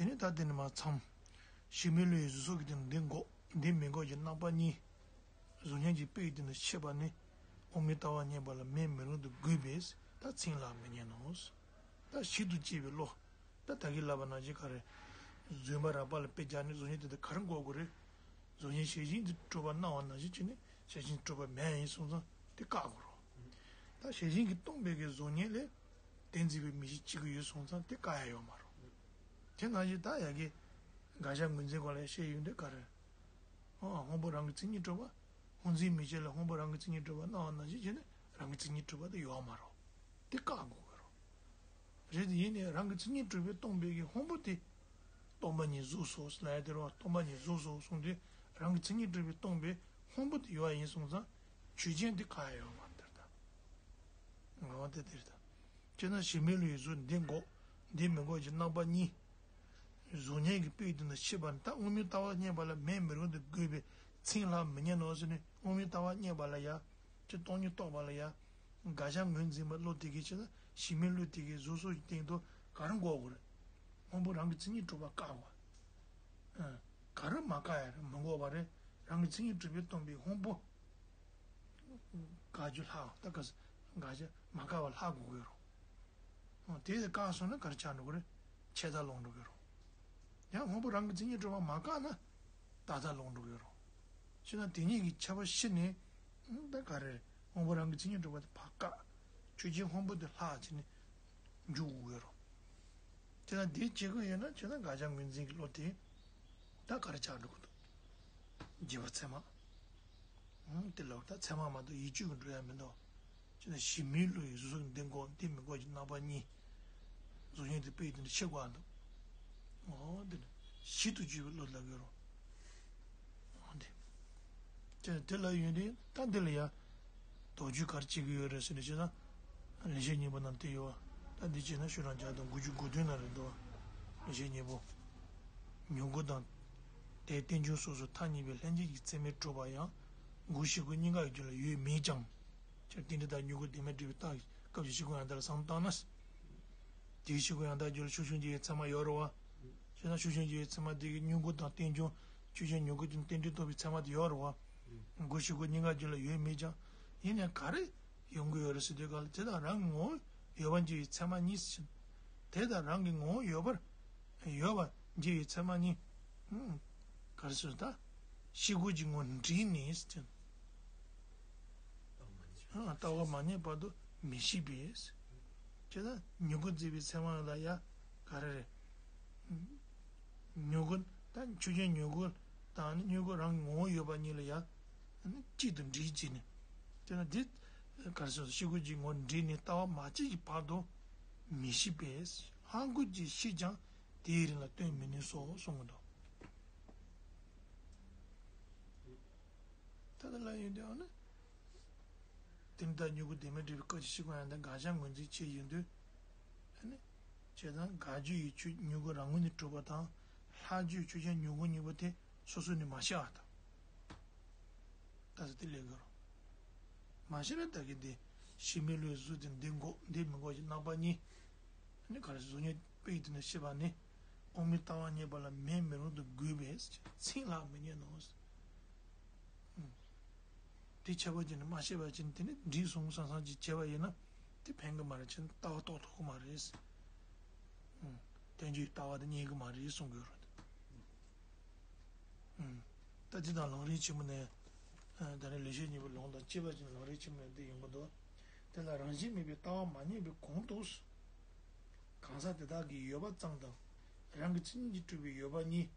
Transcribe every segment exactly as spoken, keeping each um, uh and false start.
དེ་ནས་ད་དེ་ནས་མར་མཚམས། གཞི་མེད་བློ་ཡི་གཟུགས་སོགས་ཀྱི་དེ་ནི་འདི་འགོག་འདི་མི་འགོག་གི་རྣམ་པ་གཉིས། གཟུགས་བརྙན་གྱི་དཔེ་ཡི་དེ་ནི་ཤེས་པ་ནི། དབང་པོའི་ལྟ་བ་རྙེད་པ་ལ་མེད་མི་རུང་དུ་དགོས་པས་ད་ཚིག་ལ་མི་ཉན་ནོ། ད་ཞིབ་ཏུ་དཔྱད་པའི་བློ། ད་ད་གིན་ལབ་པ་ནང་བཞིན་ག་རེ། བརྫུན་པ་རགས་པ་ལ་དཔེ་སྦྱར་ནས་གཟུགས་བརྙན་དེ་དག་ག་རེ་འགོག་དགོས་རེད། གཟུགས་བརྙན་ཤེས་བཞིན་དུ་གྲུབ་པ་སྣང་བ་ནང་བཞིན་བྱས་ནས་ཤེས་བཞིན་གྲུབ་པ་མེད་ཡིན་སོང་ཙང་དེ་བཀག་དགོས་རེད། ད་ཤེས་བཞིན་གྱིས་སྟོང་པའི་གི་གཟུགས་བརྙན་ལས། དེ་འཛིན་པའི་མིག་ཤེས་གཅིག་པུ་ཡོད་སོང་ཙང་དེ་བཀག་ཡ་ཡོད་མ་རེད། དེ་ནང་བཞིན་ད་ཡ་གི། དགག་བྱ་ངོས་འཛིན་སྐོར་ལ་བཤད་ཡོང་དུས་ག་རེ། ཨ། སྔོན་པོ་རང་གི་མཚན་ཉིད་གྲུབ་པ། སྔོ་འཛིན་མིག་ཤེས་ལ་སྔོན་པོ་རང་གི་མཚན་ཉིད་གྲུབ་པ་སྣང་བ་ནང་བཞིན་བྱས་ནས་རང་གི་མཚན་ཉིད་གྲུབ་པ་དེ་ཡོད་མ་རེད། དེ་བཀག་དགོས་ཀྱི་རེད། རེད་དེ་ཡིན་ནའི་རང་གི་མཚན་ཉིད་གྲུབ་པས་སྟོང་པའི་གི་སྔོན་པོ་དེ། སྟོང་པ་ཉིད་གཟུགས་སོ་ལབ་ཡ་དེ་རེད་བ། སྟོང་པ་ཉིད་གཟུགས་སོ་གསུངས་དུས་རང་གི་མཚན་ཉིད་གྲུབ་པས་སྟོང་པའི་སྔོན་པོ་དེ་ཡོད་ཡིན་སོང་ཙང་ཆོས་ཅན་དེ་བཀག་ཡ་ཡོད་མ་རེད་ད། འོ་དེ་དེ་རེད་ད། སྤྱིར་ན་གཞི་མེད་བློ་ཡི་གཟུགས་འདི་འགོག་འདི་མི་འགོག་གི་རྣམ་པ་གཉིས། གཟུགས་བརྙན་གྱི་དཔེ་དེ་ནི་ཤེས་པ་ནི་ད་དབང་པོའི་ལྟ་བ་རྙེད་པ་ལ་མེད་མི་རུང་དུ་དགོས་པས་ཚིག་ལ་མི་ཉན་ནོ་ཟེར་ནས་དབང་པོའི་ལྟ་བ་རྙེད་པ་ལ་ཡ། ཅི་སྟོང་ཉིད་རྟོགས་པ་ལ་ཡ། དགག་བྱ་ངོས་འཛིན་པ་བློ་དེ་གིས་བྱས་ན་གཞི་མེད་བློ་དེ་གིས་གཟུགས་སོགས་ཀྱི་སྟེང་དུ་ག་རེ་འགོག་དགོས་རེད། སྔོན་པོ་རང་གི་མཚན་ཉིད་གྲུབ་པ་བཀག་དགོས། ཨ། ག་རེ་མ་བཀག་ཡ་རེད། མི་འགོག་པ་རེད། རང་གི་མཚན་ཉིད་གྲུབ་པས་སྟོང་པའི་སྔོན་པོ། དགག་རྒྱུ་ལྷག་ད་ག་ས་དགག་བྱ་མ་བཀག་པ་ལྷག་དགོས་ཀྱི་རེད། ཨ། དེ་ཡི་བཀག་སོང་ན་ག་རེ་ཆགས་འགྲོ་གི་རེད། ཆད་ལྟ་ལོག་འགྲོ་གི་རེད། ཡང་སྔོན་པོ་རང་གི་མཚན་ཉིད་གྲུབ་པ་མ་བཀག་ན་ལྟ་ལྟ་ལོག་འགྲོ་གི་རེད། བྱས་ན་དེ་གཉིས་ཀྱི་ཁྱད་པར་ཤེས་ནས། ཨ། ད་ག་རེ་རེད། སྔོན་པོ་རང་གི་མཚན་ཉིད་གྲུབ་པ་དེ་ཕར་བཀག་ཆོས་ཅན་སྔོན་པོ་དེ་ལྷག་བྱས་ནས་འཇུག་དགོས་ཀྱི་རེད། དེ་ལ་འདི་བྱེད་དགོས་ཡོད་ན་བྱས་ན་དགག་བྱ་ངོས་འཛིན་གྱི་བློ་དེ་ད་ག་རེ་ཆགས་འགྲོ་གི་འདུག་རྗེས་དཔག་ཚད་མ། ཨང་། དེ་ལ་ད་ཚད་མ་མ་གཏོགས་ཡིད་དཔྱོད་ཀྱིས་འགྲོ་ཡ་མི་འདུག་བྱས་ན་གཞི་མེད་བློ་ཡི་གཟུགས་སོགས་འདི་འགོག་འདི་མི་འགོག་གི་རྣམ་པ་གཉིས། གཟུགས་བརྙན་དེ་དཔེ་དེ་འདྲ་ཤེས་དགོས་འདུག་འོ་འདི་ནི་ཞིབ་ཏུ་དཔྱད་པའི་བློ་ལབ་ཀྱི་རེད། འོ་འདི། དེ་དེ་ལ་ཡོན་ཏན་ད་འདི་ལ་ཡ། དོགས་གཅོད་ག་རེ་བྱེད་ཀྱི་ཡོད་རེད་ཟེར་ནས་བྱས་ན། ལེགས་བཤད་སྙིང་པོ་ནང་དེ་ཡོད་པ། ད་འདི་བྱས་ན་ཤོག་གྲངས་བརྒྱ་དང་དགུ་བཅུ་གོ་བདུན་ན་རེད་འདུག་བ། ལེགས་བཤད་སྙིང་པོ། མྱུ་གུ་དང་། དེའི་རྟེན་འབྱུང་སོ་སོར་ཐ་སྙད་པའི་ལྷན་སྐྱེས་ཀྱི་ཚད་མས་གྲུབ་པ་ཡང་། མགོ་ཤེས་ཁུངས་གཉིས་ཀའི་རྒྱུད་ལ་ཡོད་མེད་ཀྱང་། སྤྱིར་རྟེན་འབྲེལ་དང་མྱུ་གུ་བདེན་མེད་སྒྲུབ་པའི་རྟགས་ཀྱི་སྐབས་ཀྱི་ཤེས་ཁུངས་ཡང་དག་ལ་བསམ་བློ་བཏང་ན། དེའི་ཤེས་ཁུངས་ཡང་དག་རྒྱུད་ལ་ཤུགས་ཆུང་ཆེ་བའི་ཚད་མ་ཡོད་རེད་བ། བྱས་ན་ཤུགས་ཆུང་ཆེ་བའི་ཚད་མ་དེ་གི་མྱུ་གུ་དང་རྟེན་འབྱུང་ཆོས་ཅན་མྱུ་གུ་དེ་རྟེན་འབྲེལ་རྟོགས་པའི་ཚད་མ་དེ་ཡོད་རེད་བ། མགོ་ཤེས་ཁུངས་གཉིས་ཀའི་རྒྱུད་ལ་ཡོད་མེད་ཀྱང་། ཡིན་ནའང་ག་རེ་ཡོང་གི་ཡོད་རེད་ཟེར་དུས་ག་ལ་དེ་དང་རང་གི་ངོ་བོ་ཡོད་པར་འགྱུར་བའི་ཚད་མ་གཉིས་ཟེར། དེ་དང་རང་གི་ངོ་བོ་ཡོད་པར་ཡོད་པར་འགྱུར་བའི་ཚད་མ་གཉིས། ཨུམ། ག་རེ་ཟེར་ད། ཤེས་ཁུངས་ཀྱི་ངོ་བོ་འདྲེས་ནས་ཟེར། ཨ། ལྟ་བ་མ་རྙེད་བར་དུ་མི་ཤེས་པས། བྱས་ཙང་མྱུ་གུ་འཛིན་པའི་ཚད་མ་ལ་ཡ་ག་རེ་རེད། མྱུ་གུ་ད་ཆོས་ཅན་མྱུ་གུ་དང་ནི་མྱུ་གུ་རང་གི་ངོ་བོ་ཡོད་པ་གཉིས་ལ་ཡ་གཅིག་ཏུ་འདྲེས་བྱས་ནས། དེ་ན་འདི་ག་རེ་ཟེར། ཤེས་ཁུངས་ཀྱི་ངོ་བོ་འདྲེས་ནས་ལྟ་བ་མ་སྐྱེས་ཀྱི་བར་དུ་མི་ཤེས་པས། ལྷག་མགུར་གྱིས་ཤེས་ཀྱང་དེའི་རིང་ལ་སྟོན་མི་ནུས་སོ་གསུང་གི་འདུག་ད་ལྟ་ལ་ཡོད་དུས་ཨ་ནི། དེ་ནི་ད་མྱུ་གུ་བདེན་མེད་སྒྲུབ་པའི་སྐབས་ཀྱི་ཤེས་ཁུངས་ཡང་དག་དགག་བྱ་ངོས་འཛིན་བྱས་ཡོང་དུས། ཨ་ནི། བྱས་ཙང་དགག་རྒྱུ་ཡི་ཆོས་མྱུ་གུ་རང་ངོས་ནས་གྲུབ་པ་དང་། ལྷག་རྒྱུ་ཡི་ཆོས་ཅན་མྱུ་གུ་གཉིས་པོ་དེ་སོ་སོ་ནས་མ་ཤེས་པ་དང་། ད་ལྟ་དེ་ལས་དགོས་རོ། མ་ཤེས་ན་ད་གིན་དེ་གཞི་མེད་བློའི་གཟུགས་དེ་འདི་འགོག་འདི་མི་འགོག་གི་རྣམ་པ་གཉིས། ཨ་ནི་ག་རེ་གཟུགས་བརྙན་དཔེ་ཡི་དེ་ནས་ཤེས་པ་ནི། དབང་པོའི་ལྟ་བ་རྙེད་པ་ལ་མེད་མི་རུང་དུ་དགོས་པས་ཚིག་ལ་མི་ཉན་ནོ། དེ་ཁྱད་པར་ཅན་ནི་མ་ཤེས་པ་ཅན་དེ་ནི་འདྲིས་སོང་བསམ་བསམ་ཅིག་བྱས་པ་ཡིན་ན་དེ་ཕན་གི་མ་རེད། ཅན་ལྟ་བ་རྟོགས་ཐུབ་གི་མ་རེད། ཨུམ། བསྟན་བཅོས་ལྟ་བ་དེ་རྙེད་གི་མ་རེད་གསུང་གི་ཡོད་རེད། ཨུམ། ད་འདི་དང་ལམ་རིམ་ཆེན་མོ་ནས། ཨ། ད་རེས་ལེགས་བཤད་སྙིང་པོའི་ལུང་དང་བཅས་པ་ཅན་ལམ་རིམ་ཆེན་མོ་ནས་འདི་ཡོང་གི་འདུག་དེ་ལ་རང་བཞིན་མེད་པའི་ལྟ་བ་མ་རྙེད་པའི་གོང་དུ། གང་ཟག་དེ་དག་གི་ཡོད་པ་ཙམ་དང་རང་གི་མཚན་ཉིད་ཀྱིས་གྲུབ་པའི་ཡོད་པ་གཉིས།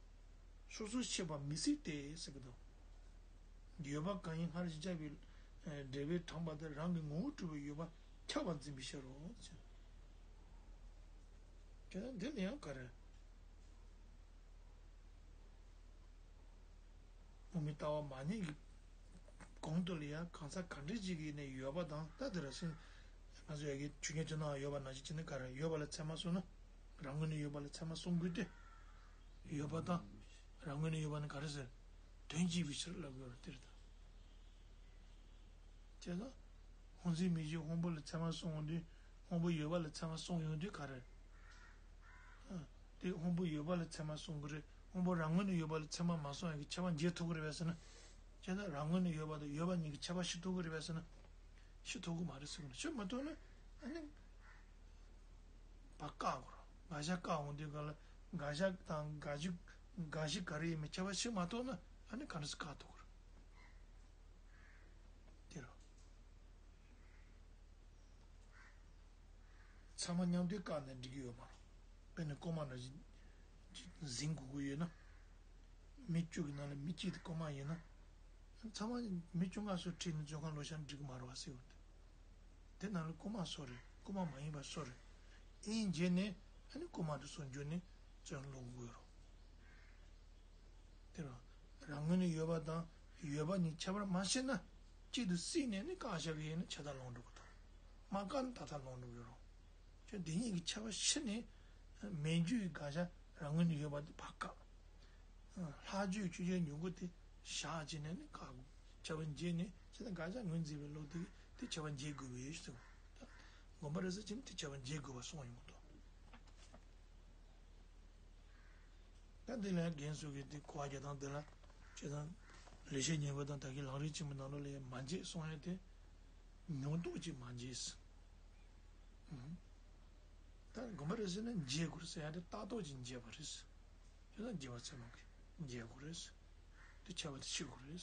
སོ་སོར་ཕྱེ་བ་མི་སྲིད་དེ་ཟེར་གྱི་འདུག་ཡོད་པ་གང་ཡིན་སྔར་བཞིན་ཁྱབ་པའི་འགྲེལ་པས་དྲངས་པ་དེ་རང་གི་ངོ་བོར་གྲུབ་པའི་ཡོད་པ་ཁྱབ་པར་འཛིན་པའི་ཕྱིར་རོ། ཟེར། དེ་ལ་འདི་ལ་ཡང་ག་རེ། དབང་པོའི་ལྟ་བ་མ་རྙེད་ཀྱི་གོང་དུ་ལ་ཡང་གང་ཟག་ག་འདྲ་ཅིག་གིས་ནས་ཡོད་པ་དང་ད་དེ་ར་སེམས། ང་ཚོ་ཡ་གི་ཆོས་ཉིད་དོན་དང་ཡོད་པ་ནང་བཞིན་བྱས་ནས་ག་རེ་ཡོད་པ་ལ་ཚད་མ་སོང་ན། རང་ངོས་ནས་ཡོད་པ་ལ་ཚད་མ་སོང་དགོས་ཏེ། ཡོད་པ་དང་། རང་ངོས་ནས་ཡོད་པ་ནི་ག་རེ་ཟེར། དོན་གཅིག་པའི་ཕྱིར་ལབ་དགོས་རེད་དེ་རེད་ད། བྱས་ཙང་། སྔོ་འཛིན་མིག་ཤེས་སྔོན་པོ་ལ་ཚད་མ་སོང་ཡོང་དུས། སྔོན་པོ་ཡོད་པ་ལ་ཚད་མ་སོང་ཡོང་དུས་ག་རེ། ཨ། དེ་སྔོན་པོ་ཡོད་པ་ལ་ཚད་མ་གསུང་གི་རེད། སྔོན་པོ་རང་ངོས་ནས་ཡོད་པ་ལ་ཚད་མ་མ་གསུང་ཡག་གི་ཁྱད་པར་འབྱེད་ཐུབ་ཀྱི་རེད་པས་ཟེར་ན། བྱས་ན་རང་ངོས་ནས་ཡོད་པ་དང་ཡོད་པ་གཉིས་ཀྱི་ཁྱད་པར་ཤེས་ཐུབ་ཀྱི་རེད་པས་ཟེར་ན། ཤེས་ཐུབ་ཀྱི་མ་རེད་ཟེར་གི་རེད། ཤེས་མ་ཐུབ་ན་ཨ་ནི་བ་བཀག་དགོས་རེད། དགག་བྱ་བཀག་འོང་དུས་ག་ལ་དགག་བྱ་དང་དགག་གཞི། དགག་གཞི་ག་རེ་ཡིན་མིན་ཁྱད་པར་ཤེས་མ་ཐུབ་ན་ཨ་ནི་ག་འདྲ་སེ་བཀག་ཐུབ་ཀྱི་རེད། དེ་རེད། ཚང་མ་མཉམ་དུ་བཀག་ནས་འགྲིག་གི་ཡོད་མ་རེད། དཔེར་ན་རྐུན་མ་འདྲ་ཞིག་འཛིན་དགོས་ཀྱི་ཡོད་ན། མི་བཅུ་གི་ནང་ལ་མི་གཅིག་དེ་རྐུན་མ་ཡིན་ན། ཚང་མ་མི་བཅོ་ལྔ་སུ་ཁྲིད་ནས་བཙོན་ཁང་ལོག་ཤག་འགྲིག་གི་མ་རེད་པ་ཟེར་བ་དེ། དེ་ནང་ལ་རྐུན་མ་སུ་རེད། རྐུན་མ་མ་ཡིན་པ་སུ་རེད། ཨིན་བྱས་ནས་ཨ་ནི་རྐུན་མ་དེ་ཚོ་འཇུས་ནས་བཙོན་ལོག་དགོས་རེད། དེ་རང་རང་ངོས་ནས་ཡོད་པ་དང་ཡོད་པ་གཉིས་ཁྱད་པར་མ་ཤེས་ན། གཅིག་ཏུ་བསྲེས་ནས་ནི་བཀག་བཞག་གི་ཡིན་ན་ཆད་ལྟ་ལོག་འགྲོ་གི་འདུག་མ་བཀག་ན་ད་ལྟ་ལོག་འགྲོ་གི་རེད། ཁྱོད་འདི་གཉིས་ཀྱི་ཁྱད་པར་ཤེས་ནས་མེད་རྒྱུ་ཡི་དགག་བྱ་རང་ངོས་ནས་ཡོད་པ་དེ་ཕར་བཀག་ལྷག་རྒྱུ་ཡི་ཆོས་ཅན་མྱུ་གུ་དེ་བཞག་བྱས་ནས་ནི་བཀག་དགོས། ཁྱད་པར་འབྱེད་ནས་བྱས་ན་དགག་བྱ་ངོས་འཛིན་པའི་བློ་དེ་དེ་ཁྱད་པར་འབྱེད་དགོས་པའི་ཞིག་དགོངས་པ་རེད་ཟེར་བྱས་ནས་དེ་ཁྱད་པར་འབྱེད་དགོས་པ་གསུངས་ཡོང་གི་འདུག་ད་འདི་ལ་རྒན་ཚོ་གིས་འདི་གོ་བ་རྒྱག་སྟངས་འདི་ལ་བྱས་ཙང་ལེགས་བཤད་སྙིང་པོ་དང་ད་གིན་ལམ་རིམ་ཆེན་མོའི་ནང་ལོགས་ལ་ཡང་མ་འབྱེད་གསུང་ཡ་དེ་མྱོང་རྟོག་ཅིག་མ་འབྱེད་ཟེར། ཨུམ། ད་དགོངས་པ་རེད་ཟེར་ན་འབྱེད་དགོས་ཟེར་ཡ་དེ་ལྟ་རྟོག་ཅིག་འབྱེད་པ་རེད་ཟེར། བྱས་ཙང་རྗེ་བཙུན་མོ་གིས་འབྱེད་དགོས་རེད་ཟེར། དེ་ཁྱད་པར་དེ་ཤེས་དགོས་རེད་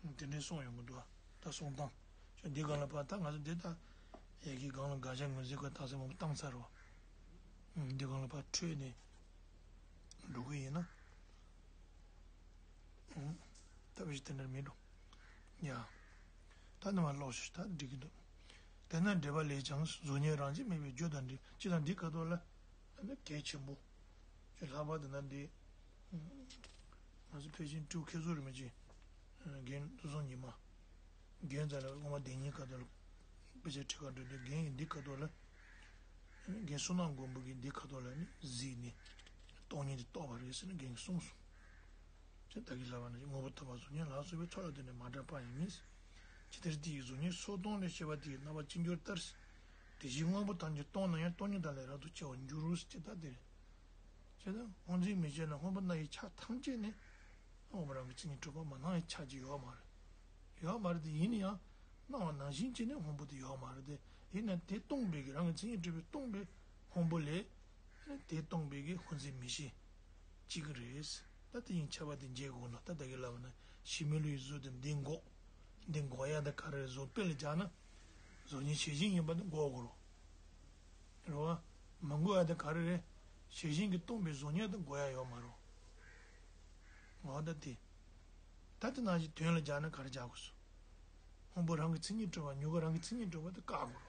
ཟེར། དེ་འདྲའི་གསུངས་ཡོང་གི་འདུག་ད་གསུང་སྟངས། ཁྱོད་འདི་སྒང་ལ་ཕར་ད་ང་ཚོ་འདི་ད་ཡ་གི་སྒང་ལ་དགག་བྱ་ངོས་འཛིན་སྐོར་རྟགས་གསལ་མང་པོ་བཏང་ཚར་བ། འདི་སྒང་ལ་ཕར་འཕྲོས་ནས་འགྲོ་གི་ཡིན་ན། ད་བཞི་དེ་འདྲ་མི་འགྲོ། ཡ། ད་ནི་མ་ཀློག་ཞུ་ད་འགྲིག་གི་འདུག་དེས་ན་འབྲེལ་པ་ལས་ཀྱང་གཟུགས་བརྙན་རང་བཞིན་མེད་པའི་རྒྱུ་དང་འབྲས་བུ་ཅི་དང་འདི་ཁ་ཐོག་ལ། ནི་གལ་ཆེན་པོ། ཅིག་ལྷག་པར་དུ་ན་འདི། ང་ཚོ་ཕལ་ཆེར་སྤྲེའུ་ཁྱེད་ཚོ་རེད་མ་གཅིག་རྒན་ཏུ་སོང་ཉི་མ། རྒན་རྩ་ལ་དབུ་མ་བདེན་གཉིས་ཁ་ཐོག་ལ། དཔེ་ཆ་ཁྲིད་ག་འགྲོ་དུས་རྒན་གྱིས་འདི་ཁ་ཐོག་ལ། རྒན་བསོད་ནམས་མགོན་པོ་གིས་འདི་ཁ་ཐོག་ལ་ནི་གཟིགས་ནས། སྟོང་ཉིད་དེ་རྟོགས་པ་རེད་ཟེར་ནས་རྒན་གྱིས་གསུངས་སོང་། ཅེས་བདག་གིས་ལབ་པ་ན་སྔོན་པོ་ཐོབ་པ་གཟུགས་བརྙན་ལ་སོགས་པའི་ཚོགས་ལ་ལྟོས་ནས་མ་འདྲ་བ་ཡང་མིན། ཇི་ལྟར་དེ་ཡི་གཟུགས་བརྙན་སོ་སྟོང་ལས་སྐྱེ་བ་དེ་ཡི་རྣམ་པ་ཅི་འགྱུར་ལྟར། དེ་བཞིན་དངོས་པོ་ཐམས་ཅད་སྟོང་ན་ཡང་སྟོང་ཉིད་དག་ལས་རབ་ཏུ་སྐྱེ་བར་འགྱུར་རོ་ཟེར་ད་དེ་རེད། བྱས་ན་སྔོ་འཛིན་མི་བྱེད་ན་སྔོན་པོ་སྣང་བའི་ཆ་ཐམས་ཅད་ནི། སྔོན་པོ་རང་གི་མཚན་ཉིད་གྲུབ་པ་མ་སྣང་བའི་ཆ་ཅིག་ཡོད་མ་རེད། ཡོད་མ་རེད་དེ་ཡིན་ན་ཡང་སྣང་བ་ནང་བཞིན་བྱས་ནས་སྔོན་པོ་དེ་ཡོད་མ་རེད་དེ་ཡིན་ན་དེ་སྟོང་པའི་གི་རང་གི་མཚན་ཉིད་གྲུབ་པའི་སྟོང་པའི་སྔོན་པོ་ལས། དེ་སྟོང་པའི་གི་སྔོ་འཛིན་མི་བྱེད། གཅིག་རེད། ད་དེ་ཡིན་ཁྱད་པར་དེ་འབྱེད་དགོས་ན་ད་ལྟ་གི་ལབ་ན་གཞི་མེད་བློ་ཡི་གཟུགས་དེ་འདི་འགོག་འདི་འགོག་ཡ་ད་ག་རེ་རེད་གཟུགས་དཔེ་ལ་སྦྱར་ན། གཟུགས་བརྙན་ཇི་བཞིན་ཡིན་པ་དེ་འགོག་དགོས་རོ། རེད་བ། མ་འགོག་ཡ་ད་ག་རེ་རེད། ཇི་བཞིན་གྱིས་སྟོང་པའི་གཟུགས་བརྙན་དེ་འགོག་ཡ་ཡོད་མ་རོ། འོ་ད་དེ། ད་དེ་ནང་བཞིན་དོན་ལ་སྦྱར་ན་ག་རེ་སྦྱར་དགོས་སོ། སྔོན་པོ་རང་གི་མཚན་ཉིད་གྲུབ་པ་མྱུ་གུ་རང་གི་མཚན་ཉིད་གྲུབ་པ་དེ་བཀག་དགོས་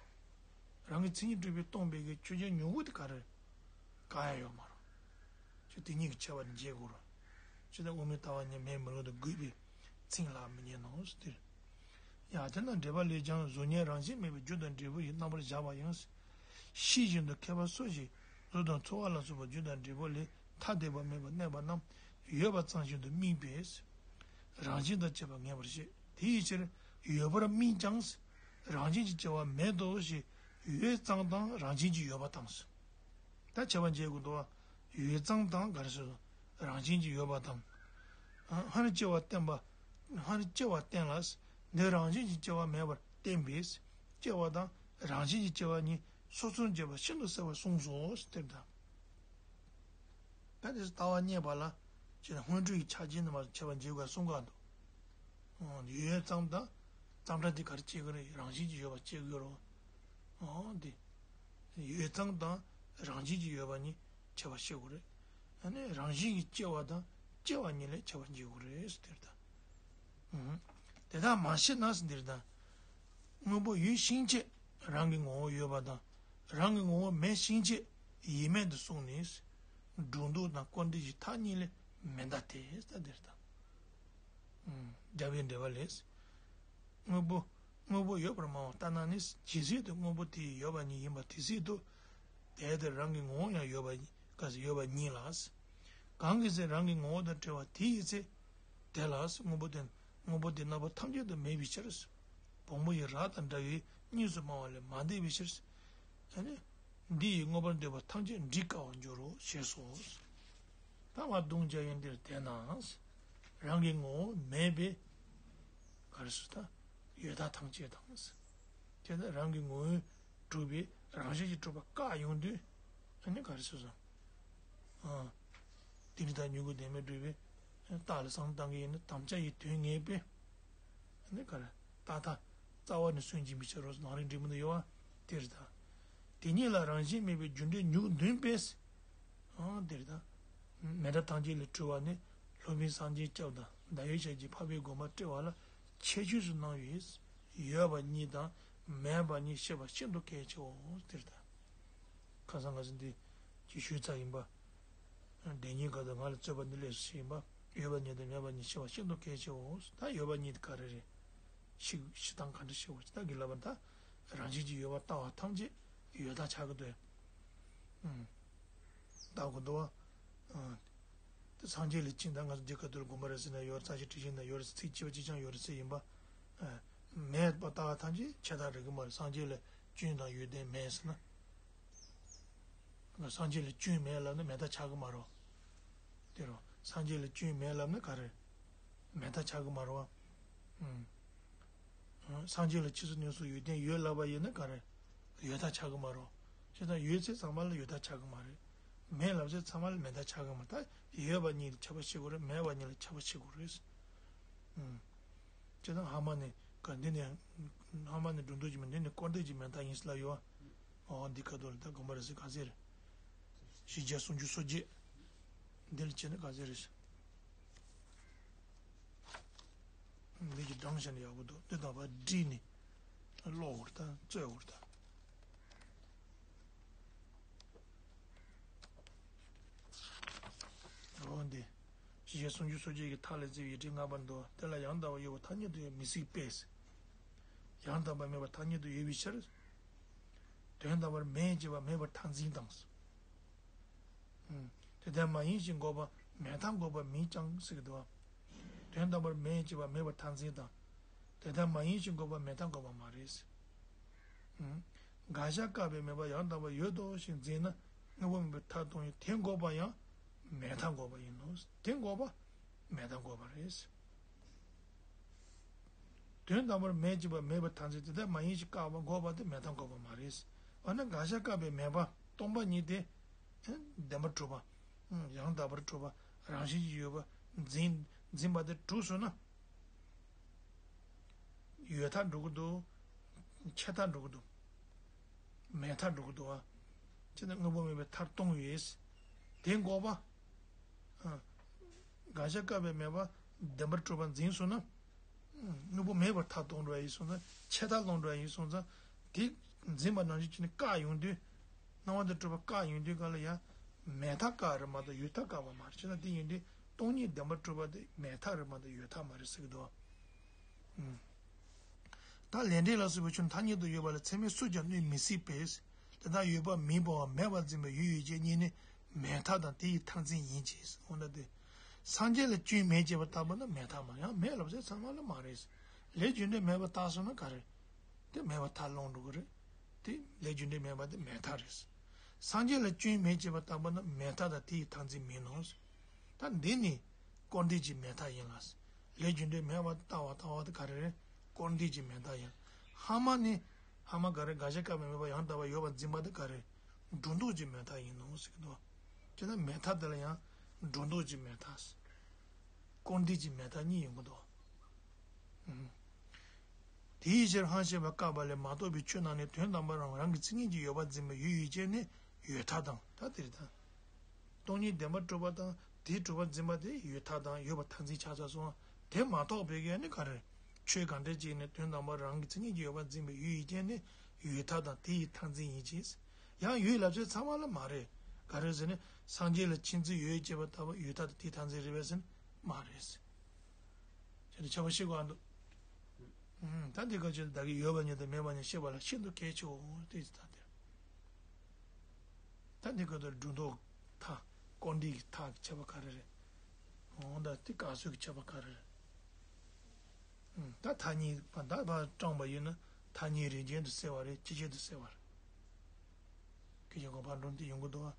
རོ། རང་གི་མཚན་ཉིད་གྲུབ་པས་སྟོང་པའི་གི་ཆོས་ཅན་མྱུ་གུ་དེ་ག་རེ། བཀག་ཡ་ཡོད་མ་རེད། ཁྱོད་དེ་གཉིས་ཀྱི་ཁྱད་པར་འབྱེད་དགོས་རེད། ཅི་ལྟར་དབུ་མའི་ལྟ་བ་ཉིད་མེད་མི་ལུགས་དང་རྒུད་པའི་ཚིག་ལ་མི་ཉན་ནོ་ཟེར། ཡང་དེ་ན་འགྲེལ་པ་ལས་ཀྱང་གཟུགས་བརྙན་རང་བཞིན་མེད་པའི་རྒྱུ་དང་འབྲས་བུ་ཡི་རྣམ་པར་བཞག་པ་ཡང་། ཤེས་བཞིན་དུ་མཁས་པ་སུ་ཞིག་གཟུགས་དང་ཚོར་བ་ལ་སོགས་པ་རྒྱུ་དང་འབྲས་བུ་ལས་ཐ་དད་པ་མེད་པར་གནས་པ་རྣམས་ཡོད་པ་ཙམ་ཞིག་ཏུ་དམིགས་པས། རང་བཞིན་དང་བཅས་པ་ངེས་པར་བྱེད། དེ་ཡི་ཕྱིར་ཡོད་པར་དམིགས་ཀྱང་། རང་བཞིན་གྱིས་སྐྱེ་བ་མེད་དོ་ཞེས་ཡོད་ཙམ་དང་རང་བཞིན་གྱིས་ཡོད་པ་དང་། ད་ཁྱད་པར་འབྱེད་དགོས་འདུག་བ། ཡོད་ཙམ་དང་ག་རེ་ཟེར། རང་བཞིན་གྱིས་ཡོད་པ་དང་། སྔར་སྐྱེ་བ་བསྟན་པ། སྔར་སྐྱེ་བ་བསྟན་ལ། འདི་རང་བཞིན་གྱིས་སྐྱེ་བ་མེད་པར་བསྟན་པས། སྐྱེ་བ་དང་རང་བཞིན་གྱིས་སྐྱེ་བ་གཉིས་སོ་སོར་འབྱེད་པ་ཤིན་ཏུ་གསལ་བར་གསུངས་སོ་ཟེར་ད། ད་དེ་ལྟ་བ་རྙེད་པ་ལ་ཅེས་སྔོན་འགྲོའི་ཆ་རྐྱེན་རྣམ་པར་ཁྱད་པར་འབྱེད་དགོས་གསུང་ག་འདུག་ཡོད་ཙམ་དང་། ཙམ་སྒྲ་དེ་ག་རེ་སྐྱེ་གི་རེད། རང་བཞིན་གྱིས་ཡོད་པ་སྐྱེ་གི་རེད། འོ་དེ། ཡོད་ཙམ་དང་རང་བཞིན་གྱིས་ཡོད་པ་གཉིས་ཁྱད་པར་ཤེས་དགོས་རེད། ཨ་ནི་རང་བཞིན་གྱིས་སྐྱེ་བ་དང་སྐྱེ་བ་གཉིས་ལས་ཁྱད་པར་འབྱེད་དགོས་རེད་ཟེར་དེར་ད། དེ་དག་མ་ཤེས་ན་ཟེར་འདིར་ད། དངོས་པོ་ཡོད་ཕྱིན་ཆད་རང་གི་ངོ་བོ་ཡོད་པ་དང་རང་གི་ངོ་བོ་མེད་ཕྱིན་ཆད་ཡིན་མིན་དུ་སོང་ནས། སྒྲོ་འདོགས་དང་སྐུར་འདེབས་ཀྱི་མཐའ་གཉིས་ལས་མི་འདའ་སྟེ་ཟེར་འདིར་ད། རྒྱལ་བའི་འགྲེལ་པ་ལས། དངོས་པོ། དངོས་པོ་ཡོད་པར་སྨྲ་བ་ལྟར་ན་ནི་ཇི་སྲིད་དུ་དངོས་པོ་དེ་ཡོད་པ་ཉིད་ཡིན་པ་དེ་སྲིད་དུ། དེ་ལྟར་རང་གི་ངོ་བོ་ཡང་ཡོད་པ་ཉིད་ག་ཟེར་ཡོད་པ་ཉིད་ལ། གང་གི་ཚེ་རང་གི་ངོ་བོ་དང་བྲལ་བ་དེ་ཡི་ཚེ། དེ་ལ་དངོས་པོ་དེ་དངོས་པོ་དེ་རྣམ་པ་ཐམས་ཅད་དུ་མེད་པའི་ཕྱིར། བོང་བུ་ཡི་རྭ་དང་འདྲ་བས་གཉིས་སུ་སྨྲ་བ་ལས་མ་འདས་པའི་ཕྱིར། ཨ་ནི། འདི་ཡིས་མངོན་པར་འདོད་པ་ཐམས་ཅད་འགྲིག་དཀའ་བར་འགྱུར་རོ་ཞེས་སོ། ད་བར་དུང་བཅའ་ཡན་འདིར་དེས་ན། རང་གི་ངོ་བོ་མེད་པའི། ག་རེ་ཟེར་ད། ཡོད་མཐའ་ཐམས་ཅད་དང་། དེ་ནི་རང་གི་ངོ་བོས་གྲུབ་པའི་རང་བཞིན་གྱིས་གྲུབ་པ་བཀག་ཡོང་དུས། ཨ་ནི་ག་རེ་ཟེར་སོང་། ཨ། དེ་ནི་ད་མྱུ་གུ་ལྡན་མིན་གྲུབ་པའི། རྟགས་ལ་བསམ་བློ་བཏང་གི་ཡིན་ན་དམ་བཅའ་ཡི་དོན་ངེས་པས། ཨ་ནི་ག་རེ། རྟག་མཐའ། རྩ་བ་ནས་སུན་འབྱིན་མི་བྱེད་རོ་ནང་རིག་འབྲི་མི་འདུག་ཡོད་བ། དེ་རེད་ད། དེ་ཉིད་ལ་རང་བཞིན་མེད་པའི་རྒྱུ་འབྲས་མྱུ་གུ་འདོན་པས། ཨང་། དེ་རེད་ད། མེད་མཐའ་ཐམས་ཅད་ལས་གྲོལ་བ་ནི་སློབ་དཔོན་སངས་རྒྱས་སྐྱབས་དང་ཟླ་འོད་ཞལ་གྱིས་འཕགས་པའི་དགོངས་པ་བཀྲལ་བ་ལ་ཁྱད་ཆོས་སུ་སྣང་བས། ཡོད་པ་ཉིད་དང་མེད་པ་ཉིད་ཤེས་པ་ཤིན་ཏུ་གལ་ཆེའོ། དེ་རེད་ད། ཁ་སང་ང་ཚོ་འདི་ཅིག་ཞུས་ཚར་ཡིན་པ། བདེན་གཉིས་ཀ་དང་ང་ལ་རྩོད་པ་འདི་ལས་སུ་ཞིག་ཡིན་པ། ཡོད་པ་ཉིད་དང་མེད་པ་ཉིད་ཤེས་པ་ཤིན་ཏུ་གལ་ཆེའོ། ད་ཡོད་པ་ཉིད་ག་རེ་རེད། ཤེས་ཤེས་སྟངས་ག་འདྲ་ཤེས་པ་ཅི་ལྟར་གྱི་ལབ་པ་ད། རང་བཞིན་གྱིས་ཡོད་པར་ལྟ་བ་ཐམས་ཅད་ཡོད་མཐའ་ཆགས་ཀྱི་འདུག་ཨང་། ལྟ་དགོས་འདུག་བ། ཨང་། དེ་སངས་རྒྱས་ལས་ཅི་ད་ང་ཚོ་འདི་ག་དུར་དགོན་པ་རེད་ཟེར་ན་ཡོད་རེད། རྩ་ཆེ་ཁྲི་ཆེན་ན་ཡོད་རེད། ཚིག་གཅིག་པ་གཅིག་རྐྱང་ཡོད་རེད་ཟེར་ཡིན་པ། ཨ། མེད་པར་ལྟ་བ་ཐམས་ཅད་ཆད་མཐའ་རེག་གི་མ་རེད། སངས་རྒྱས་ལས་སྐྱོན་དང་ཡོན་ཏན་མེད་ཟེར་ན། སངས་རྒྱས་ལ་སྐྱོན་མེད་ལབ་ན་མེད་མཐའ་ཆགས་ཀྱི་མ་རེད། དེ་རེད། སངས་རྒྱས་ལ་སྐྱོན་མེད་ལབ་ན་ག་རེ། མེད་མཐའ་ཆགས་ཀྱི་མ་རེད་བ། ཨུམ། སངས་རྒྱས་ལ་ཕྱི་སོ་ནང་སོ་ཡོན་ཏན་ཡོད་ལབ་པ་ཡིན་ན་ག་རེ། ཡོད་མཐའ་ཆགས་ཀྱི་མ་རེད། བྱས་ཙང་ཡོད་ཚད་ཚང་མ་ལ་ཡོད་མཐའ་ཆགས་ཀྱི་མ་རེད། མེད་ལབ་ཚད་ཚང་མ་ལ་མེད་མཐའ་ཆགས་ཀྱི་མ་རེད། ད་ཡོད་པ་གཉིས་ལ་ཁྱབ་པ་བྱེད་དགོས་རེད། མེད་པ་གཉིས་ལ་ཁྱབ་པ་བྱེད་དགོས་རེད། ཨུམ། བྱས་ཙང་ཧ་མ་ནི་ག་འདི་ནི། ཧ་མ་ནི་སྒྲོ་འདོགས་ཀྱི་མེད། འདི་ནི་སྐོར་འདེབས་ཀྱི་མེད་མཐའ་ཡིན་ཟེར་ལབ་ཡོད། ཨོ་འདི་ག་དོ་ལ་ད་དགོངས་པ་རེད་ཟེར་ག་ཟེར། བཞི་བརྒྱ་སུམ་ཅུ་སོ་བརྒྱད། འདི་ལ་བྱས་ན་ག་ཟེར་རེད། འདི་གི་གྲངས་བཤད་ན་ཡག་པོ་འདུག་འདི་དང་བ་བསྒྲིགས་ནས་ཀློག་འོར་དང་རྩོད་འོར་དང་། འོ་འདི། བཞི་བརྒྱ་སུམ་ཅུ་སོ་བརྒྱད་ཀྱི་མཐའ་ལས་བརྩིས་པའི་ཡིག་ཕྲེང་ལྔ་པར་འདུག་དེ་ལ་ཡང་དག་པར་ཡོད་པ་ཐ་སྙད་དུ་ཡང་མི་སྲིད་པས། ཡང་དག་པར་མེད་པ་ཐ་སྙད་དུ་ཡོད་པའི་ཕྱིར། དོན་དམ་པར་མེད་ཅེས་པ་མེད་པར་མཐར་འཛིན་དང་། དེ་ལྟར་མ་ཡིན་ཞེས་འགོག་པ་མེད་མཐར་འགོག་པ་མིན་ཀྱང་ཟེར་གྱི་འདུག་དོན་དམ་པར་མེད་ཅེས་པ་མེད་པར་མཐར་འཛིན་དང་། དེ་ལྟར་མ་ཡིན་ཞེས་འགོག་པ་མེད་མཐར་འགོག་པ་མ་རེད། དགག་བྱ་བཀག་པའི་མེད་པ་ཡང་དག་པར་ཡོད་དོ་ཞེས་འཛིན་ན་དངོས་པོ་མེད་པའི་མཐར་ལྟུང་བས་དེ་འགོག་པ་ཡང་མེད་མཐར་འགོག་པ་ཡིན་ནོ། དེ་འགོག་པ་མེད་མཐར་འགོག་པ་རེད། དོན་དམ་པར་མེད་ཅེས་པ་མེད་པར་མཐར་འཛིན་དེ་ལྟར་མ་ཡིན་ཞེས་བཀག་པ་འགོག་པ་དེ་མེད་མཐར་འགོག་པ་མ་རེད། འོ་ན་དགག་བྱ་བཀག་པའི་མེད་པ་སྟོང་པ་ཉིད་དེ། བདེན་པར་གྲུབ་པ། ཡང་དག་པར་གྲུབ་པ་རང་བཞིན་གྱིས་ཡོད་པ་འཛིན་འཛིན་པ་དེ་གྲུབ་སོང་ན། ཡོད་མཐའ་འགྲོ་གི་འདུག་ཆད་མཐའ་འགྲོ་གི་འདུག་མེད་མཐའ་འགྲོ་གི་འདུག་བ། ཅི་ན་དངོས་པོ་མེད་པའི་མཐར་ལྟུང་བས། དེ་འགོག་པ། དགག་བྱ་བཀག་པའི་མེད་པ་བདེན་པར་གྲུབ་པ་འཛིན་སོང་ན། དངོས་པོ་མེད་པར་མཐར་ལྟུང་འགྲོ་བ་ཡིན་སོང་ཙང་ཆད་མཐར་ལྷུང་འགྲོ་བ་ཡིན་སོང་ཙང་དེ་འཛིན་པ་ནང་བཞིན་བྱས་ནས་བཀག་ཡོང་དུས། སྣང་བ་དང་སྤྲོས་པ་བཀག་ཡོང་དུས་གང་ལ་ཡང་མེད་མཐའ་བཀག་རེད་མ་གཏོགས་ཡོད་མཐའ་བཀག་པ་མ་རེད། བྱས་ན་དེ་ཡིན་དུས་སྟོང་ཉིད་བདེན་པར་གྲུབ་པ་དེ་མེད་མཐའ་རེད་མ་གཏོགས་ཡོད་མཐའ་མ་རེད་ཟེར་གྱི་འདུག་ད་ལས་འབྲས་ལ་སོགས་པའི་ཆོས་ཐ་སྙད་དུ་ཡོད་པ་ལ་ཚད་མས་སུ་ཀྱང་གནོད་མི་སྲིད་པས། དེ་དག་ཡོད་པ་མིན་པའམ་མེད་པར་འཛིན་པའི་ཡུལ་ཡུལ་ཅན་གཉིས་ནི་མེད་མཐའ་དང་དེ་ཡི་མཐར་འཛིན་ཡིན་གྱི། འོ་ན་དེ། སངས་རྒྱས་ལ་སྐྱོན་མེད་ཅེས་པ་ལྟ་བུ་ནི་མེད་མཐའ་མ་ཡང་མེད་ལབ་ཚེ་ཚང་མ་ལ་མ་རེད། ལས་རྒྱུ་འབྲས་མེད་པ་ལྟ་སོང་ན་ག་རེད། དེ་མེད་པ་མཐར་ལྷུང་འགྲོ་གི་རེད། དེ་ལས་རྒྱུ་འབྲས་མེད་པ་དེ་མེད་མཐའ་རེད། སངས་རྒྱས་ལ་སྐྱོན་མེད་ཅེས་པ་ལྟ་བུ་ནི་མེད་མཐའ་དང་དེ་ཡི་མཐར་འཛིན་མིན་ནོ། ད་འདི་ནི་སྐོར་འདེབས་ཀྱི་མེད་མཐའ་ཡིན་ལ། ལས་རྒྱུ་འབྲས་མེད་པར་ལྟ་བ་ལྟ་བ་དེ་ག་རེ་རེད། སྐོར་འདེབས་ཀྱི་མེད་མཐའ་ཡིན། ཧ་མ་ནི། ཧ་མ་ག་རེ། དགག་བྱ་བཀག་པའི་མེད་པ་ཡང་དག་པར་ཡོད་པར་འཛིན་པ་དེ་ག་རེ། སྒྲོ་འདོགས་ཀྱི་མེད་མཐའ་ཡིན་ནོ་ཟེར་གྱི་འདུག་དེ་ན་མེད་མཐའ་དེ་ལ་ཡང་སྒྲོ་འདོགས་ཀྱི་མེད་མཐའ། སྐོར་འདེབས་ཀྱི་མེད་མཐའ་གཉིས་ཡོང་གི་འདུག་དེའི་ཕྱིར་ཧང་ཤེས་པ་བཀག་པ་ལས་མ་གཏོགས་པའི་ཆོས་རྣམས་ནི་དོན་དམ་པར་རང་རང་གི་མཚན་ཉིད་ཀྱིས་ཡོད་པར་འཛིན་པའི་ཡུལ་ཡུལ་ཅན་ནི་ཡོད་མཐའ་དང་ད་དེ་རེད་ད། སྟོང་ཉིད་བདེན་པར་གྲུབ་པ་དང་དེའི་གྲུབ་པ་འཛིན་པ་དེ་ཡོད་མཐའ་དང་ཡོད་པ་མཐར་འཛིན་ཆགས་ཚར་སོང་། དེ་མ་གཏོགས་པའི་གི་ནི་ག་རེ། ཆོས་གང་འདྲ་ཅིག་ནི་དོན་དམ་པར་རང་གི་མཚན་ཉིད་ཀྱིས་ཡོད་པར་འཛིན་པའི་ཡུལ་ཡུལ་ཅན་ནི་ཡོད་མཐའ་དང་དེ་ཡི་མཐར་འཛིན་ཡིན་གྱི། ཡང་ཡོད་ལབ་ཚད་ཚང་མ་ལ་མ་རེད། ག་རེ་ཟེར་ན་སངས་རྒྱས་ལ་མཁྱེན་བརྩེ་ཡོད་ཅེས་པ་ལྟ་བུ་ཡོད་མཐའ་དང་དེའི་མཐར་འཛིན་རེད་པས་ཟེར་ན་མ་རེད། ཅེས་ནས་ཁྱབ་པ་ཤེས་དགོས་འདུག་ད་འདི་ག་ཅིག་བདག་གིས་ཡོད་པ་ཉིད་དང་མེད་པ་ཉིད་ཤེས་པ་ལ་ཤིན་ཏུ་གལ་ཆེའོ། དེ་ད་དེ། ད་འདི་ག་དེར་སྒྲོ་འདོགས་མཐའ། སྐོར་འདེབས་ཀྱི་མཐའ་གི་ཁྱད་པར་ག་རེ་རེད། འོ་ད་དེ་བཀག་ཚོད་ཀྱི་ཁྱད་པར་ག་རེ་རེད། ད་ཐ་སྙད་པ་ད་ཕར་དྲངས་པ་ཡིན་ན་ཐ་སྙད་རིགས་ཅན་དུ་གསལ་བ་རེད། སྤྱི་བྱེ་དུ་གསལ་བ་རེད། སྐད་ཆ་གོ་བར་འགྲོ་དེ་ཡོང་གི་འདུག་ཨ།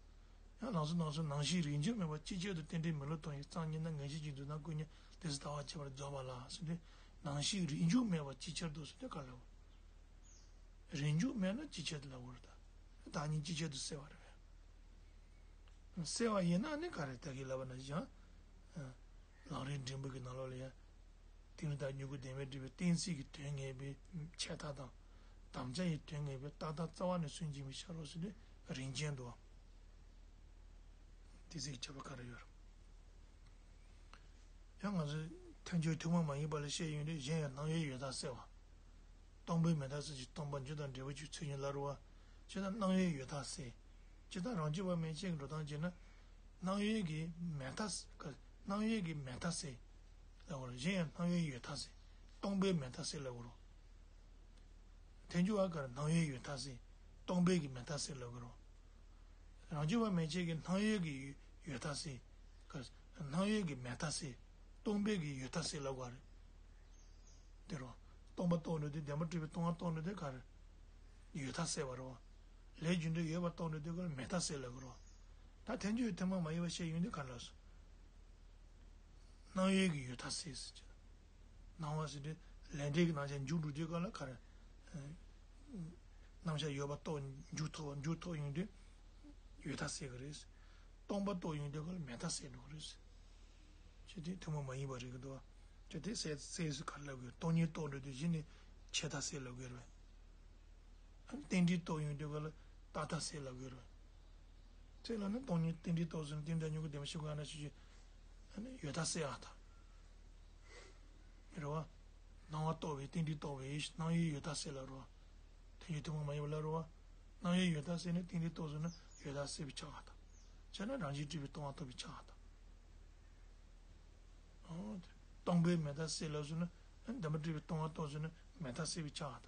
ཡང་ལམ་སང་ལམ་སང་སྣང་ཞེན་རིགས་འགྱུར་མེད་པ་ཅིའི་ཕྱིར་དུ་རྟེན་འབྲེལ་མི་སླུ་གཏོང་ཞིང་། རྩ་ཉིད་ནི་ངེས་ཤེས་ཀྱིས་འདུལ་ན་ཀུན་ཉོན་དེ་སྲིད་ལྟ་བ་ཁྱད་པར་རྫོགས་པ་ལ་ཟེར་ཏེ། སྣང་ཞེན་རིགས་འགྱུར་མེད་པ་ཅིའི་ཕྱིར་དུ་ཟེར་ཏེ་ག་ལ། རིགས་འགྱུར་མེད་ན་ཅིའི་ཕྱིར་དུ་ལབ་དགོས་རེད་ད། བདག་ཉིད་ཅིའི་ཕྱིར་དུ་གསལ་བ་རེད་པས། གསལ་བ་ཡིན་ན་ནི་ག་རེ་ད་གིན་ལབ་པ་ནང་བཞིན་ཡང་། ལམ་རིམ་འབྲིང་པོ་གི་ནང་ལོགས་ལ་ཡང་། གཏི་མུག་དང་མྱུ་གུ་ལྡན་པས་བསྒྲིབས་པའི་གཏན་ཚིགས་ཀྱི་དོན་ངེས་པའི་ཆད་ལྟ་དང་། དམ་བཅའ་ཡི་དོན་ངེས་པའི་རྟག་མཐའ་རྩ་བ་ནས་སུན་འབྱིན་པའི་ཕྱིར་རོ་ཟེར་དུས་རིམ་ཅན་དུ། དེ་ཚིག་ཁྱད་པར་ག་རེ་ཡོད་རེད། ཡང་ང་ཚོས་ཐལ་འགྱུར་ཐུན་མོང་མ་ཡིན་པ་ལ་བཤད་ཡོང་དུས་གཞན་ཡང་སྣང་བའི་ཡོད་མཐའ་གསལ་བ། སྟོང་པའི་མེད་མཐའ་གསལ་ཞིང་སྟོང་པ་འགྱུ་དང་འབྲས་བུ་གཅིག་ཚུལ་གཉིས་ལ་རོ་བ། ཇི་ལྟར་སྣང་བའི་ཡོད་མཐའ་གསལ། ཇི་ལྟར་རང་རྒྱུད་པ་མན་ཆད་ཀྱི་འགྲོ་སྟངས་བྱས་ན། སྣང་བའི་གི་མེད་མཐའ་ག་སྣང་བའི་གི་མེད་མཐའ་གསལ། ལབ་དགོས་རེད། གཞན་ཡང་སྣང་བའི་ཡོད་མཐའ་གསལ། སྟོང་པའི་མེད་མཐའ་གསལ་ལབ་དགོས་རེད། ཐལ་འགྱུར་བ་ག་རེ་སྣང་བའི་ཡོད་མཐའ་གསལ། སྟོང་པའི་གི་མེད་མཐའ་གསལ་ལབ་དགོས་རེད། རང་རྒྱུད་པ་མན་ཆད་ཀྱི་སྣང་བའི་གི་ཡོད་མཐའ་གསལ། ག་སྣང་བའི་གི་མེད་མཐའ་གསལ། སྟོང་པའི་གི་ཡོད་མཐའ་གསལ་ལབ་དགོས་རེད། དེ་རོ། སྟོང་པ་རྟོགས་འགྲོ་དུས་བདེན་པར་གྲུབ་པའི་སྟོང་པ་རྟོགས་འགྲོ་དུས་ག་རེ། ཡོད་མཐའ་གསལ་བ་རོ། ལས་རྒྱུ་འབྲས་ཡོད་པ་རྟོགས་འགྲོ་དུས་ག་རེ་མེད་མཐའ་གསལ་ལབ་དགོས་རོ། ད་ཐལ་འགྱུར་ཐུན་མོང་མ་ཡིན་པ་བཤད་ཡོང་དུས་ག་རེ་ལབ་སོང་། སྣང་བའི་གི་ཡོད་མཐའ་གསལ་ཟེར་གྱི། སྣང་བ་ཟེར་དུས་ལས་འབྲས་ཀྱི་རྣམ་གཞག་འཇུག་འགྲོ་དུས་ག་ལ་ག་རེ། རྣམ་གཞག་ཡོད་པ་རྟོགས་འཇུག་ཐུབ་པ་འཇུག་ཐུབ་ཡོང་དུས་ཡོད་མཐའ་གསལ་གི་རེད། སྟོང་པ་རྟོགས་ཡོང་དུས་ག་ལ་མེད་མཐའ་གསལ་འགྲོ་གི་རེད། ཅེས་དེ་ཐུན་མོང་མ་ཡིན་པ་རེད་གི་འདུག་ཅེས་དེ་གསལ་གསལ་ཟེར་ག་ལ་དགོས། སྟོང་ཉིད་རྟོགས་འགྲོ་དུས་གཞི་ནས་ཆད་མཐའ་གསལ་ལ་དགོས་རེད། རྟེན་འབྲེལ་རྟོགས་ཡོང་དུས་ག་ལ་རྟག་མཐའ་གསལ་ལ་དགོས་རེད། ཚེ་ལ་ནི་སྟོང་ཉིད་རྟེན་འབྲེལ་རྟོགས་ཟིན་རྟེན་འབྲེལ་མྱུ་གུ་ལྡན་པ་ཤི་ག་ན་ཤི་ཞུ། ཨ་ནི་ཡོད་མཐའ་གསལ་ཨ་ད། རེད་བ། སྣང་བ་རྟོགས་པའི་རྟེན་འབྲེལ་རྟོགས་པའི་སྣང་བའི་ཡོད་མཐའ་གསལ་ལ་རོ། ཐལ་འགྱུར་ཐུན་མོང་མ་ཡིན་པ་ལ་རོ་བ། སྣང་བའི་ཡོད་མཐའ་གསལ་ནི་རྟེན་འབྲེལ་རྟོགས་ཟིན་ན་ཡོད་མཐའ་གསལ་བའི་ཆ་ཨ་ད། བྱས་ན་རང་བཞིན་གྲུབ་པའི་སྟོང་པ་རྟོགས་པའི་ཆ་ཨ་ད། སྟོང་པའི་མེད་མཐའ་གསལ་ལ་སོང་ན་བདེན་པར་གྲུབ་པའི་སྟོང་པ་རྟོགས་ཟིན་ན་མེད་མཐའ་གསལ་བའི་ཆ་ཨ་ད།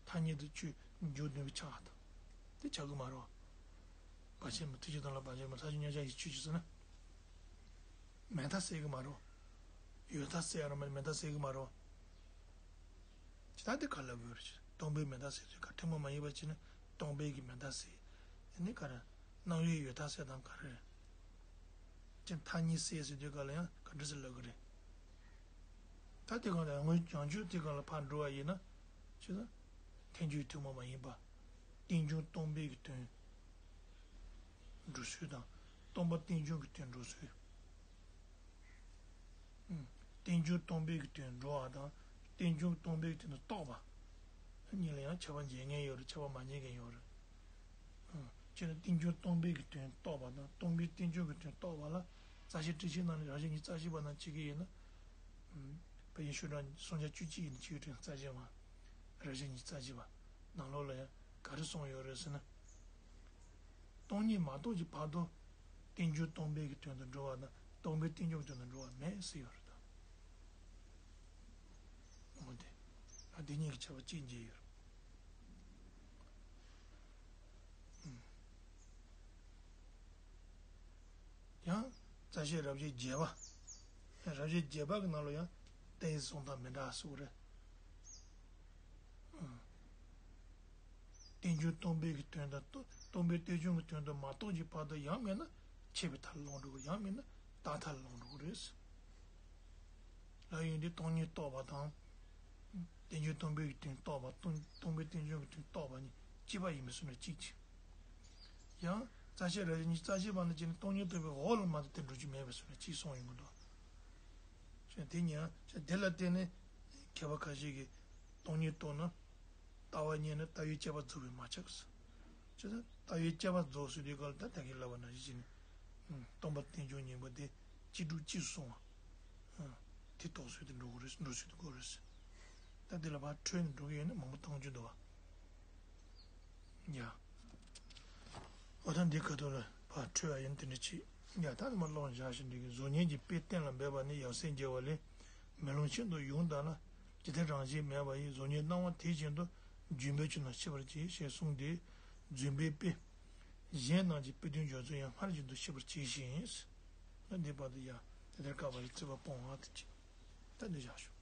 ཐ་སྙད་དུ་ཆོས་འཇུག་ནུས་པའི་ཆ་ཨ་ད། དེ་ཆགས་ཀྱི་མ་རེད། བར་ཆད་མེད་ཐུགས་རྗེ་དང་ལ་བར་ཆད་མེད་ཐག་ཆོད་མཉམ་གཞག་གི་ཆོས་ཅིག་ཟེར་ན། མེད་མཐའ་གསལ་གྱི་མ་རེད། ཡོད་མཐའ་གསལ་ར་མ་མེད་མཐའ་གསལ་གྱི་མ་རེད། ཇི་ལྟར་དེ་ག་ལ་དགོས་རེད། སྟོང་པའི་མེད་མཐའ་གསལ་ཚུལ་ག་ཐུན་མོང་མ་ཡིན་པ་ཅི་ནི་སྟོང་པའི་གི་མེད་མཐའ་གསལ། ཨ་ནི་ག་རེ། སྣང་བའི་ཡོད་མཐའ་གསལ་དང་ག་རེ། ཅི་ཐ་སྙད་གསལ་ཟེར་དུས་ག་ལ་ཡང་ག་འདྲ་ཟེར་ལབ་གི་རེད། ད་དེ་ག་ལ་ཡང་སྔོན་བྱང་ཆུབ་དེ་ག་ལ་ཕར་འགྲོ་བ་ཡིན་ན། ཅི་ལ། ཐལ་འགྱུར་ཐུན་མོང་མ་ཡིན་པ། རྟེན་འབྱུང་སྟོང་པའི་གི་དོན། འགྲོ་ཚུལ་དང་། སྟོང་པ་རྟེན་འབྱུང་གི་དོན་འགྲོ་ཚུལ། རྟེན་འབྱུང་སྟོང་པའི་གི་དོན་འགྲོ་བ་དང་། རྟེན་འབྱུང་སྟོང་པའི་གི་དོན་དུ་རྟོགས་པ། གཉིས་ལ་ཡང་ཁྱད་པར་འབྱེད་མཁན་ཡོད་རེད། ཁྱད་པར་མ་འབྱེད་མཁན་ཡོད་རེད། སྤྱིར་ན་རྟེན་འབྱུང་སྟོང་པའི་གི་དོན་རྟོགས་པ་དང་སྟོང་པའི་རྟེན་འབྱུང་གི་དོན་རྟོགས་པ་ལ་རྩ་ཤེ་ཊཱིཀ་ཆེན་ནང་ནས་རང་བཞིན་གཉིས་རྩ་ཤེ་པ་ནང་བྱེད་ཀྱི་ཡིན་ན། དཔེ་ཡི་ཤོག་གྲངས་སུམ་བརྒྱ་བཅུ་གཅིག་ཡིན་ན་བཅུ་དྲུག་རྩ་ཤེ་པ། རང་བཞིན་གཉིས་རྩ་ཤེ་པ། ནང་ལོགས་ལ་ཡང་ག་རེ་གསུངས་ཡོད་རེད་ཟེར་ན། སྟོང་ཉིད་མ་རྟོགས་ཀྱི་བར་དུ། རྟེན་འབྱུང་སྟོང་པའི་གི་དོན་དུ་འགྲོ་བ་དང་སྟོང་པའི་རྟེན་འབྱུང་གི་དོན་དུ་འགྲོ་བ་མེད་ཟེར་ཡོད་རེད་ད། འོ་དེ། ཨ་དེ་གཉིས་ཀྱི་ཁྱད་པར་གཅིག་འབྱེད་ཡོད་རེད། ཡང་། རྩ་ཤེ་རབ་བྱེད་བརྒྱད་པ། རབ་བྱེད་བརྒྱད་པ་གི་ནང་ལ་ཡང་། ཏཱའི་གསུང་སྟངས་མི་འདྲ་སོགས་རེད། རྟེན་འབྱུང་སྟོང་པའི་གི་དོན་དང་སྟོ- སྟོང་པའི་རྟེན་འབྱུང་གི་དོན་དུ་མ་རྟོགས་ཀྱི་བར་དུ་ཡང་མིན་ན་ཆད་པའི་མཐར་ལྷུང་འགྲོ་གི། ཡང་མིན་ན་རྟག་མཐར་ལྷུང་འགྲོ་གི་རེད། ལ་ཡོད་འདི་སྟོང་ཉིད་རྟོགས་པ་དང་། རྟེན་འབྱུང་སྟོང་པའི་གི་དོན་རྟོགས་པ་སྟོང- སྟོང་པའི་རྟེན་འབྱུང་གི་དོན་རྟོགས་པ་གཉིས་གཅིག་པ་ཡིན་པའི་ཚུལ་ལ་གཅིག་ཅིག་ཡང་རྩ་ཤེ་རབ་བྱེད་གཉིས་རྩ་ཤེ་པ་ནི་གཅིག་ནི་སྟོང་ཉིད་རྟོགས་པའི་འོག་ལ་མ་གཏོགས་དེ་འགྲོ་རྒྱུ་མེད་པའི་ཚུལ་ལ་གཅིག་གསུངས་ཡོང་གི་འདུག་དེ་ཉིད་ཡང་དེ་ལ་བརྟེན་ནས་མཁས་པ་ཁ་ཤས་ཀྱིས་སྟོང་ཉིད་རྟོགས་ན། ལྟ་བ་གཉིས་ནི་ལྟ་བའི་དཔྱད་པ་རྫོགས་པས་མ་ཁྱབ་ཟེར། ཅེས་ལྟ་བའི་དཔྱད་པ་རྫོགས་ཟེར་དུས་སྐབས་ལ་ད་ལྟ་གིན་ལབ་པ་ནང་བཞིན་བྱས་ནས། སྟོང་པ་རྟེན་འབྱུང་གཉིས་པོ་དེ་གཅིག་སྒྲུབ་གཅིག་སོང་བ། དེ་རྟོགས་ཚུལ་དེ་འགྲོ་དགོས་རེད། འགྲོ་ཚུལ་དེ་དགོས་རེད། ད་དེ་ལ་ཕར་འཕྲོས་ནས་འགྲོ་གི་ཡོད་ན་མང་པོ་གཏོང་རྒྱུ་འདུག་བ། ཡ། འོ་ད་འདི་ཁ་ཐུག་ལ་ཕར་འཕྲོས་པ་ཡིན་དེ་འདྲ་ཅིག་ཡ་ད་ནི་མ་ཀློག་བཞག་ཞིག་འགྲིག་གི་བཟོ་ཉིད་ཀྱི་དཔེ་གཏན་ལ་འབེབས་པ་ནི་ཡབ་སྲས་མཇལ་བ་ལས། མེ་ལོང་ཤིན་ཏུ་ཡོངས་དག་ན། ཇི་ལྟར་རང་བཞིན་མེད་པ་ཡི། བཟོ་ཉིད་སྣང་བ་དེ་བཞིན་དུ། བརྗོད་པའི་ཆོས་རྣམས་ཤེས་པར་བྱེད། ཞེས་གསུངས་ཏེ། རྫུན་པའི་དཔེ། གཞན་རྣམས་ཀྱི་དཔེ་དོན་སྦྱོར་ཚུལ་ཡང་སྔར་བཞིན་དུ་ཤེས་པར་བྱས་ཤིང་། ད་འདི་བར་དུ་ཡང་དེ་ལྟར་བཀག་པ་ལས་རྩོད་པ་སྤོང་བ་དེ་བྱེད། ད་འདི་བཞག་ཞུ།